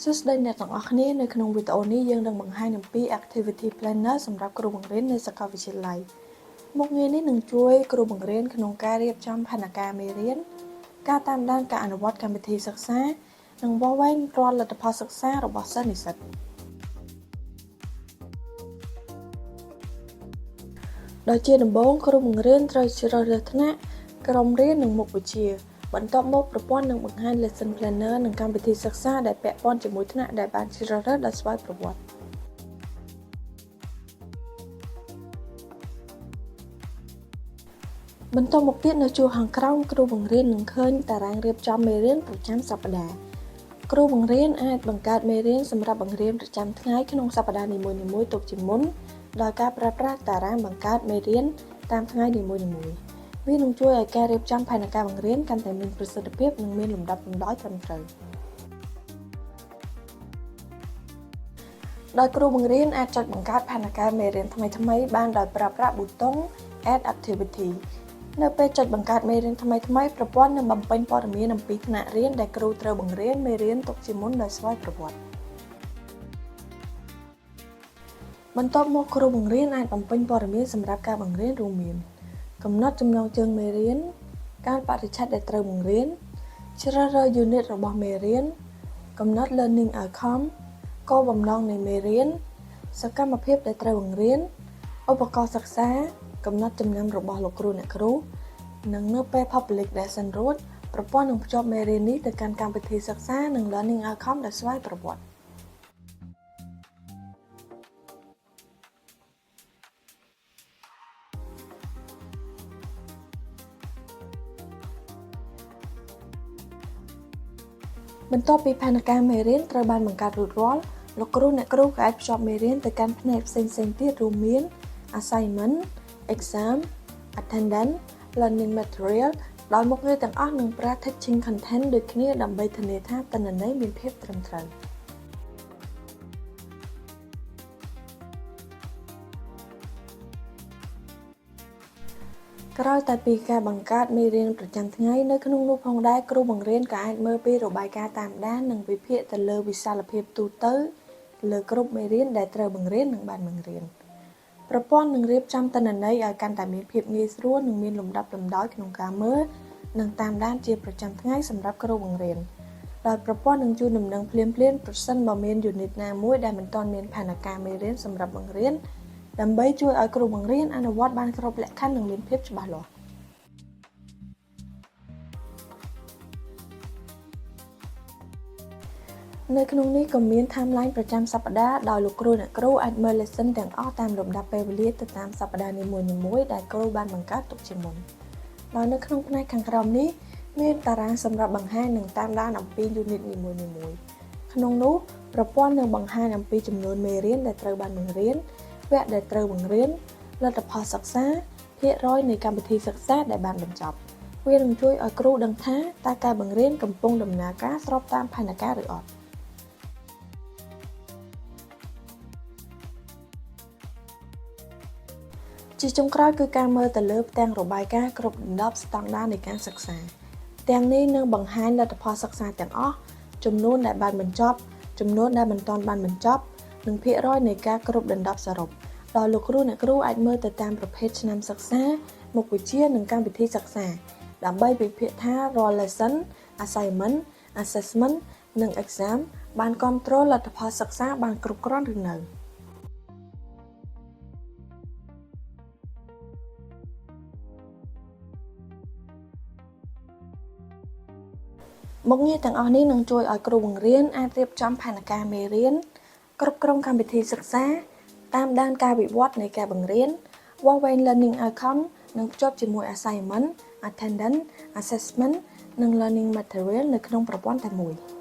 សួស្តីអ្នកទាំងអស់គ្នានៅក្នុងវីដេអូនេះយើងនឹងបង្ហាញអំពី Activity Planner សម្រាប់គ្រូបង្រៀននៅសាកលវិទ្យាល័យមុខងារនេះនឹងជួយគ្រូបង្រៀនក្នុងការរៀបចំផែនការមេរៀនការតាមដានការអនុវត្តកម្មវិធីសិក្សានិងវាស់វែងរាល់លទ្ធផលសិក្សារបស់សិស្សនិស្សិតដោយជាដំបូងគ្រូបង្រៀនត្រូវជ្រើសរើសថ្នាក់ក្រុមរៀននិងមុខវិជ្ជាបន្ទាប់មកប្រព័ន្ធនឹងបង្ហាញ Lesson Planner និងកម្មវិធីសិក្សាដែលពាក់ព័ន្ធជាមួយថ្នាក់ដែលបានជ្រើសរើសដោយស្វ័យប្រវត្តិបន្ទាប់មកទៀតនៅជួរខាងក្រោមគ្រូបង្រៀននឹងឃើញតារាងរៀបចំមេរៀនប្រចាំសប្តាហ៍គ្រូបង្រៀនអាចបង្កើតមេរៀនសម្រាប់បង្រៀនប្រចាំថ្ងៃក្នុងសប្តាហ៍នីមួយៗទុកជាមុនដោយការប្រើប្រាស់តារាងបង្កើតមេរៀនតាមថ្ងៃនីមួយៗវានឹងជួយឲ្យការរៀបចំផែនការបង្រៀនកាន់តែមានប្រសិទ្ធភាពនិងមានលំដាប់លំដោយត្រឹមត្រូវដោយគ្រូបង្រៀនអាចចុចបង្កើតផែនការមេរៀនថ្មីៗបានដោយប្រើប្រាស់ប៊ូតុង Add Activity នៅពេលចុចបង្កើតមេរៀនថ្មីៗប្រព័ន្ធនឹងបំពេញព័ត៌មានអំពីថ្នាក់រៀនដែលគ្រូត្រូវបង្រៀនមេរៀនទុកជាមុនដោយស្វ័យប្រវត្តិបន្ទាប់មកគ្រូបង្រៀនអាចបំពេញព័ត៌មានសម្រាប់ការបង្រៀនរួមមានកំណត់ចំណងជើងមេរៀនកាលបរិច្ឆេទដែលត្រូវបង្រៀនជ្រើសរើស unit របស់មេរៀនកំណត់ learning outcome គោលបំណងនៃមេរៀនសកម្មភាពដែលត្រូវបង្រៀនឧបករណ៍សិក្សាកំណត់ចំណាំរបស់លោកគ្រូអ្នកគ្រូនិងនៅពេល publish lesson រួចប្រព័ន្ធនឹងភ្ជាប់មេរៀននេះទៅកាន់កម្មវិធីសិក្សានិង learning outcome ដោយស្វ័យប្រវត្តិបន្ទាប់ពីផែនការមេរៀនត្រូវបានបង្កើតរួចរាល់លោកគ្រូអ្នកគ្រូក៏អាចភ្ជាប់មេរៀនទៅកាន់ផ្នែកផ្សេងៗទៀតរួមមាន assignment, exam, attendance, learning material ដោយមុខងារទាំងអស់នឹងប្រើ teaching content ដូចគ្នាដើម្បីធានាថាទិន្នន័យមានភាពត្រឹមត្រូវ។ ក្រៅតែពីការបង្កើតមេរៀនប្រចាំថ្ងៃនៅក្នុងនោះផងដែរគ្រូបង្រៀនក៏អាចមើលពីរបាយការណ៍តាមដាននិងវិភាគទៅលើវិសាលភាពទូទៅលើគ្រប់មេរៀនដែលត្រូវបង្រៀននិងបានបង្រៀនប្រព័ន្ធនឹងរៀបចំទិន្នន័យឲ្យកាន់តែមានភាពងាយស្រួលនិងមានលំដាប់លំដោយក្នុងការមើលនិងតាមដានជាប្រចាំថ្ងៃសម្រាប់គ្រូបង្រៀនដោយប្រព័ន្ធនឹងជូនដំណឹងភ្លាមៗប្រសិនបើមាន unit ណាមួយដែលមិនទាន់មានផែនការមេរៀនសម្រាប់បង្រៀនដើម្បីជួយឲ្យគ្រូបង្រៀនអនុវត្តបានគ្រប់លក្ខខណ្ឌនិងមានភាពច្បាស់លាស់នៅក្នុងនេះក៏មាន timeline ប្រចាំសប្តាហ៍ដោយលោកគ្រូអ្នកគ្រូអាចមើល lesson ទាំងអស់តាមលំដាប់ពេលវេលាទៅតាមសប្តាហ៍នីមួយៗដែលគ្រូបានបង្កើតទុកជាមុនដោយនៅក្នុងផ្នែកខាងក្រោមនេះមានតារាងសម្រាប់បង្ហាញនិងតាមដានអំពី unit នីមួយៗក្នុងនោះប្រព័ន្ធនឹងបង្ហាញអំពីចំនួនមេរៀនដែលត្រូវបានបង្រៀនវគ្គដែលត្រូវបង្រៀនលទ្ធផលសិក្សាភាគរយនៃកម្មវិធីសិក្សាដែលបានបញ្ចប់វានឹងជួយឲ្យគ្រូដឹងថាតើការបង្រៀនកំពុងដំណើរការស្របតាមផែនការឬអត់ជាចុងក្រោយគឺការមើលទៅលើផ្ទាំងរបាយការណ៍គ្រប់ដណ្ដប់ស្តង់ដារនៃការសិក្សាផ្ទាំងនេះនឹងបង្ហាញលទ្ធផលសិក្សាទាំងអស់ចំនួនដែលបានបញ្ចប់ចំនួនដែលមិនទាន់បានបញ្ចប់និងភាគរយនៃការគ្រប់ដណ្ដប់សរុបដោយលោកគ្រូអ្នកគ្រូអាចមើលទៅតាមប្រភេទឆ្នាំសិក្សាមុខវិជ្ជានិងកម្មវិធីសិក្សាដើម្បីវិភាគថារាល់ lesson, assignment, assessment និង exam បានគាំទ្រលទ្ធផលសិក្សាបានគ្រប់គ្រាន់ឬនៅ។ មុខងារទាំងអស់នេះនឹងជួយឲ្យគ្រូបង្រៀនអាចរៀបចំផែនការមេរៀនគ្រប់គ្រងកម្មវិធីសិក្សាតាមដានការវិវត្តនៃការបង្រៀនវាស់វែង learning outcome និងភ្ជាប់ជាមួយ assignment, attendance, assessment និង learning material នៅក្នុងប្រព័ន្ធតែមួយ។